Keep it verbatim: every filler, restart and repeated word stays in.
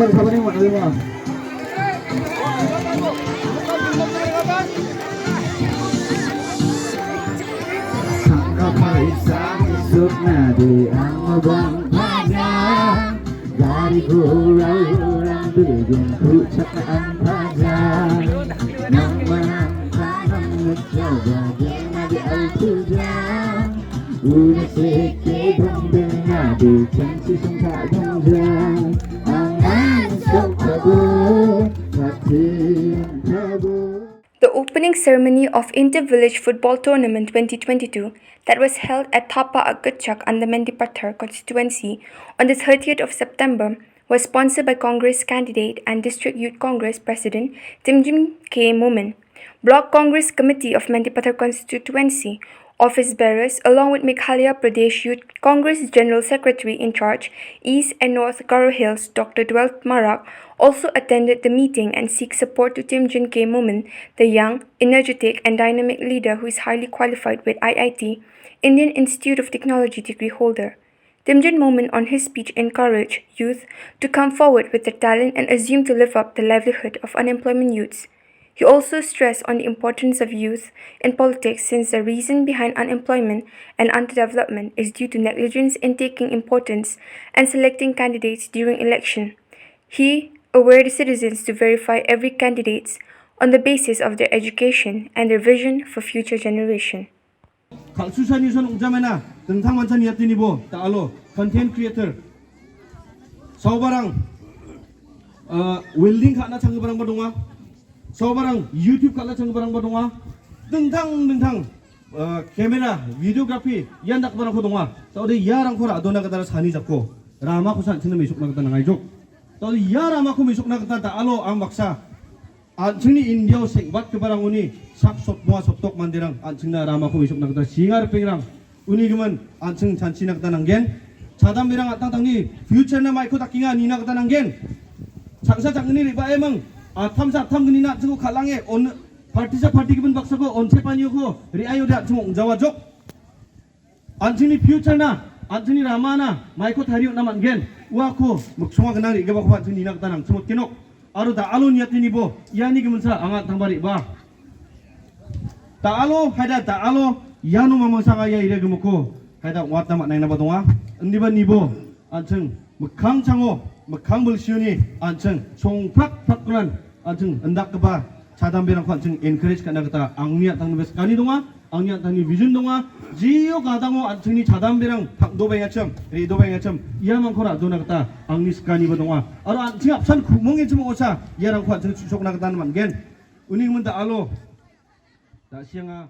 Tangka paisa besok nade ang bang paja. Dari gurau orang begin pucakan paja. Nang manang tanam mencoba dia nade al puja. Una seke dong dong nade chansi sengka dong jang. Ang ang sengka dong, patin ka dong. The opening ceremony of Inter-Village Football Tournament twenty twenty-two, that was held at Thapa Agutchak under Mendipathar constituency on the thirtieth of September, was sponsored by Congress candidate and District Youth Congress President Timjin K Momin, Block Congress Committee of Mendipathar constituency, office bearers, along with Meghalaya Pradesh Youth Congress General Secretary in charge, East and North Garo Hills, Doctor Dwelt Marak, also attended the meeting and seek support to Timjin K Momin, the young, energetic, and dynamic leader who is highly qualified with I I T, Indian Institute of Technology degree holder. Timjin Momin on his speech encouraged youth to come forward with their talent and assume to live up the livelihood of unemployment youths. He also stressed on the importance of youth in politics, since the reason behind unemployment and underdevelopment is due to negligence in taking importance and selecting candidates during election. He aware the citizens to verify every candidates on the basis of their education and their vision for future generation. Kal·susa news-an ong·jamena, dingtang mancha niatenibo, da·alo, content creator. Saobarang, ah, welding ka·na changgiparangba donga. Saobarang YouTube ka·na changgiparangba donga. Dingtang dingtang, ah, camera, videography, ian dakgiparangko donga. Saode iarangko ra·dona gita sani jako. Ramakosa an·chingna mesokna gita nangaijok. Saode ia ramako mesokna gita da·alo ang baksa an·chingni Indiao seng·batgiparangoni sak sotmoa sotdok manderang an·chingna ramako mesokna gita sienga ripengrang. Uni gimin an·ching chanchina gita nanggen. Chadamberang an·tangtangni future-na maiko dakenga nina gita nanggen. Changsa changni re·baeming, attamsa attamgnina an·chingko kal·ange on-, partisa parti gipin baksako onchepanioko re·aiode an·ching ong·jawajok. An·chingni future-na, an·chingni ramana maiko tarie on·na man·gen. Uako miksonga gnang re·gipakoba an·ching nina gita nangchimotgenok. Aro da·alo niatenibo iani giminsa anga an·tangba re·baa. Da·alo, haida da·alo, iano mamingsa anga ia ire gimikko haida ong·atna man·engnaba donga. Indiba nibo an·ching mikkangchango, mikkang bilsioni an·ching songprak prakran an·ching indakgipa chadamberangko an·ching encourage ka·na gita angni an·tangni skani donga, angni an·tangni vision donga. Jio gadango an·chingni chadamberang pang·dobaengachim, re·dobaengachim, iamangko ra·dona gita angni skaniba donga. Aro an·ching apsan ku·monggenchim ong·osa iarangko an·ching chu·sokna gita man·gen. Uni gimin da·alo, da·sianga